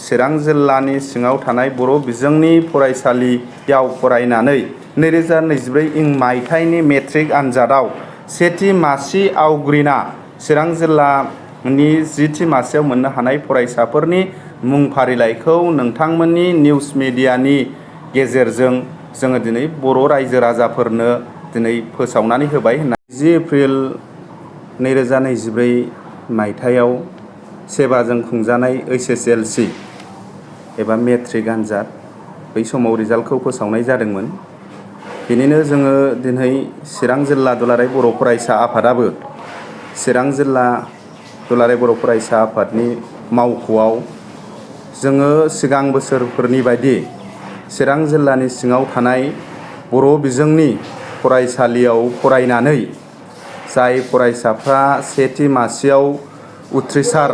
चिरां जिल्लानि सिङाव थानाय बर' बिजोंनि फरायसालियाव फरायनानै 2024 मायथाइनि मेट्रिक आनजादाव सेथि मासि आवग्रिना चिरां जिल्लानि 10थि मासियाव मोननो हानाय फरायसाफोरनि मुं फारिलाइखौ नोंथांमोननि निउस मिडियानि गेजेरजों जोङो दिनै बर' रायजो राजाफोरनो दिनै फोसावनानै होबाय होनना 10 एप्रिल 2024 मायथाइयाव सेबाजों खुंजानाय HSLC एबा मेट्रिक आनजाद बै समाव रिजाल्टखौ फोसावनाय जादोंमोन। बेनिनो जोङो दिनै चिरां जिल्ला दुलाराय बर' फरायसा आफादाबो चिरां जिल्ला दुलाराय बर' फरायसा आफादनि मावख'आव जोङो सिगां बोसोरफोरनि बायदि चिरां जिल्लानि सिङाव थानाय बर' बिजोंनि फरायसालियाव फरायनानै जाय फरायसाफ्रा सेथि मासियाव उथ्रिसार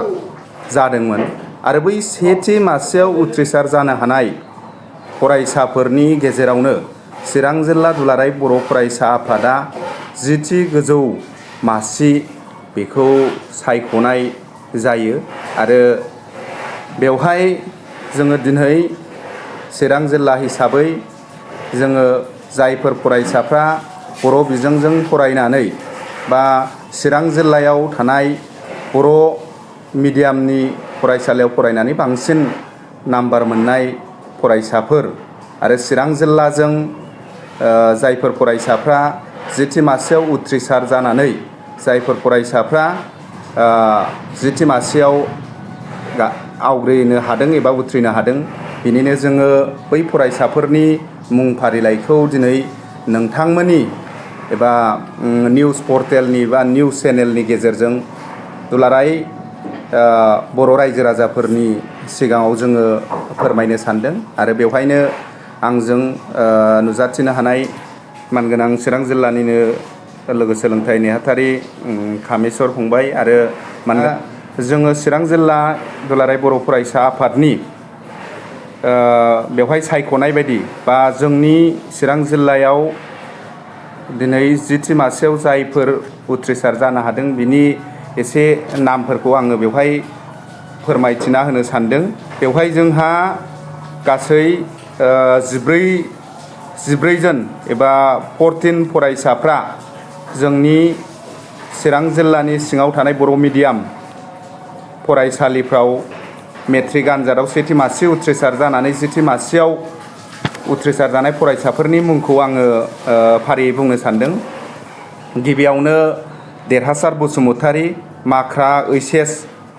जादोंमोन आरो बै सेथि मासियाव उथ्रिसार जानो हानाय फरायसाफोरनि गेजेरावनो चिरां जिल्ला दुलाराय बर' फरायसा आफादा 10थि गोजौ मासि बेखौ सायख'नाय जायो आरो बेवहाय जोङो दिनै चिरां जिल्ला हिसाबै जोङो जायफोर फरायसाफ्रा बर' बिजोंजों फरायनानै बा चिरां जिल्लायाव थानाय बर' मिडियामनि फरायसालियाव फरायनानै बांसिन नाम्बार मोननाय फरायसाफोर आरो चिरां जिल्लाजों जायफोर फरायसाफ्रा 10थि मासियाव उथ्रिसार जानानै जायफोर फरायसाफ्रा 10थि मासियाव आवग्रिनो हादों एबा उथ्रिनो हादों बिनिनो जोङो बै फरायसाफोरनि मुं फारिलाइखौ दिनै नोंथांमोननि एबा निउस पर्टेलनि बा निउस चेनेलनि गेजेरजों दुलाराय बर' रायजो राजाफोरनि सिगाङाव जोङो फोरमायनो सानदों आरो बेवहायनो आंजों नुजाथिनो हानाय मानगोनां चिरां जिल्लानिनो लोगो सोलोंथाइ नेहाथारि कामेस्वर फंबाय आरो जोङो चिरां जिल्ला दुलाराय बर' फरायसा आफादनि बेवहाय सायख'नाय बायदि बा जोंनि चिरां जिल्लायाव दिनै 10थि मासियाव जायफोर उथ्रिसार जानो हादों बिनि एसे नामफोरखौ आङो बेवहाय फोरमायथिना होनो सानदों। बेवहाय जोंहा गासै 14 जन एबा 14 फरायसाफ्रा जोंनि चिरां जिल्लानि सिङाव थानाय बर' मिडियाम फरायसालिफ्राव मेट्रिक आनजादाव सेथि मासि उथ्रिसार जानानै 10थि मासियाव उथ्रिसार जानाय फरायसाफोरनि मुंखौ आङो फारियै बुंनो सानदों। गिबियावनो देरहासार बसुमतारी माख्रा HS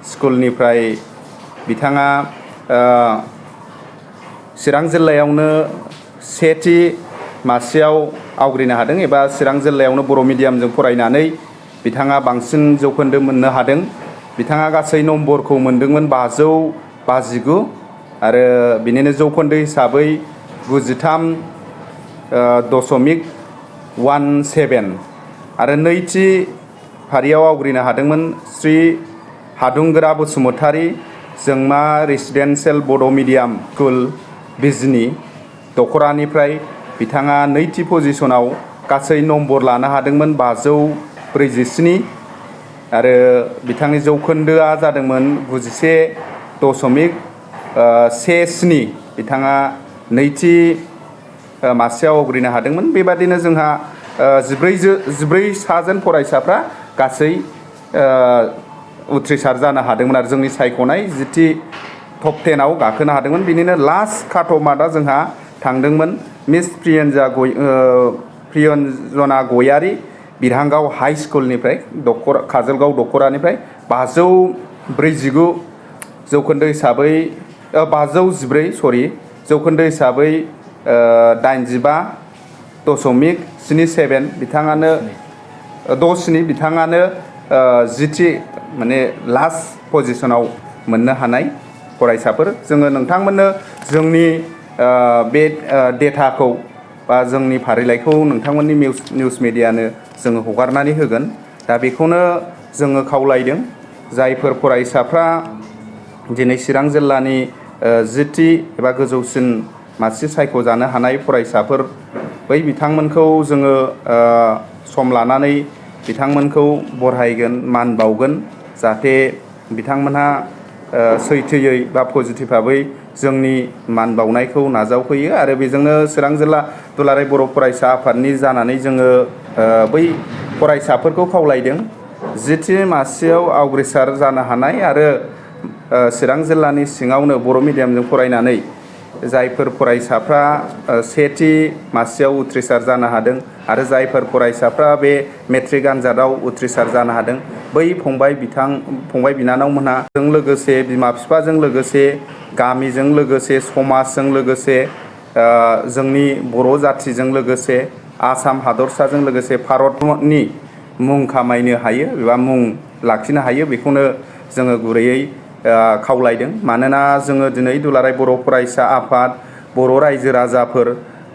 स्कुलनिफ्राय बिथाङा चिरां जिल्लायावनो सेथि मासियाव आवग्रिनो हादों एबा चिरां जिल्लायावनो बर' मिडियामजों फरायनानै बिथाङा बांसिन जौखोन्दो मोननो हादों। बिथाङा गासै नम्बरखौ मोनदोंमोन 559 आरो बिनिनो जौखोन्दो हिसाबै 93.17 आरो नैथि फारियाव आवग्रिनो हादोंमोन श्री हादुंगोरा बसुमतारी जोंमा रेसिडेन्सियेल बड' मिडियाम स्कुल बिजनी दखरानिफ्राय बिथाङा नैथि पजिशनाव गासै नम्बर लानो हादोंमोन 547 आरो बिथांनि जौखोन्दोआ जादोंमोन 91.17 बिथाङा नैथि मासियाव आवग्रिनो हादोंमोन। बेबादिनो जोंहा 14 साजोन फरायसाफ्रा गासै उथ्रिसार जानो हादोंमोन आरो जोंनि सायख'नाय 10थि टप 10आव गाखोनो हादोंमोन। बिनिनो लास्ट काट अफ मार्कआ जोंहा थांदोंमोन मिस प्रियन्जना गयारी बिरहांगाव हाई स्कुलनिफ्राय काजलगाव दखरानिफ्राय 549 जौखोन्दो हिसाबै 514 जौखोन्दो हिसाबै 85.77 बिथाङानो 67 बिथाङानो 10थि माने लास्ट पजिशनाव मोननो हानाय फरायसाफोर। जोङो नोंथांमोननो जोंनि बे डेटाखौ बा जोंनि फारिलाइखौ नोंथांमोननि निउस मिडियानो जोङो हगारनानै होगोन। दा बेखौनो जोङो खावलायदों जायफोर फरायसाफ्रा दिनै चिरां जिल्लानि 10थि एबा गोजौसिन मासि सायख'जानो हानाय फरायसाफोर बै बिथांमोनखौ जोङो सम लानानै बिथांमोनखौ बरायगोन मान बावगोन जाहाथे बिथांमोनहा सैथोयै बा पजिटिभ भाबै जोंनि मान बावनायखौ नाजावफैयो आरो बेजोंनो चिरां जिल्ला दुलाराय बर' फरायसा आफादनि जानानै जोङो बै फरायसाफोरखौ खावलायदों जिथि मासियाव अग्रिसार जानो हानाय आरो चिरां जिल्लानि सिङावनो बर' मिडियामजों फरायनानै जायफोर फरायसाफ्रा सेथि मासियाव उथ्रिसार जानो हादों आरो जायफोर फरायसाफ्रा बे मेट्रिक आनजादाव उथ्रिसार जानो हादों बै फंबाय बिनानावमोनहा जों लोगोसे बिमा बिफाजों लोगोसे गामिजों लोगोसे समाजजों लोगोसे जोंनि बर' जाथिजों लोगोसे आसाम हादरसाजों लोगोसे भारतनि मुं खामायनो हायो एबा मुं लाखिनो हायो बेखौनो जोङो गुरैयै खावलायदों। मानोना जोङो दिनै दुलाराय बर' फरायसा आफाद बर' रायजो राजाफोर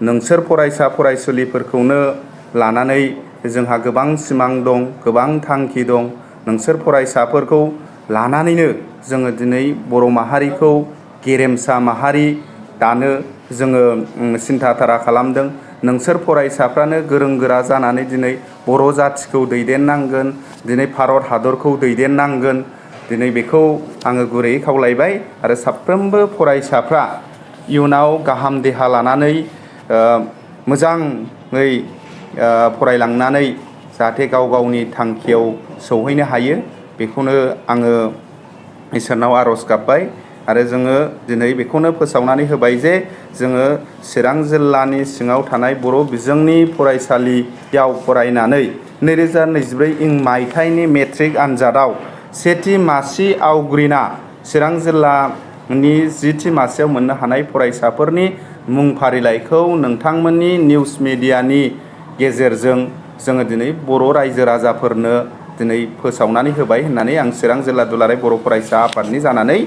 नोंसोर फरायसा फरायसुलिफोरखौनो लानानै जोंहा गोबां सिमां दं, गोबां थांखि दं। नोंसोर फरायसाफोरखौ लानानैनो जोङो दिनै बर' माहारिखौ गेरेमसा माहारि दानो जोङो सिन्था धारा खालामदों। नोंसोर फरायसाफ्रानो गोरों गोरा जानानै दिनै बर' जाथिखौ दैदेननांगोन, दिनै भारत हादरखौ दैदेननांगोन। दिनै बेखौ आङो गुरैयै खावलायबाय आरो साफ्रोमबो फरायसाफ्रा इयुनाव गाहाम देहा लानानै मोजाङै फरायलांनानै जाहाथे गाव गावनि थांखियाव सौहैनो हायो बेखौनो आङो इसोरनाव आर'ज गाबबाय आरो जोङो दिनै बेखौनो फोसावनानै होबाय जे जोङो चिरां जिल्लानि सिङाव थानाय बर' बिजोंनि फरायसालियाव फरायनानै 2024 मायथाइनि मेट्रिक आनजादाव सेथि मासि आवग्रिना चिरां जिल्लानि जिथि मासियाव मोननो हानाय फरायसाफोरनि मुं फारिलाइखौ नोंथांमोननि निउस मिडियानि गेजेरजों जोङो दिनै बर' रायजो राजाफोरनो दिनै फोसावनानै होबाय होननानै आं चिरां जिल्ला दुलाराय बर' फरायसा आफादनि जानानै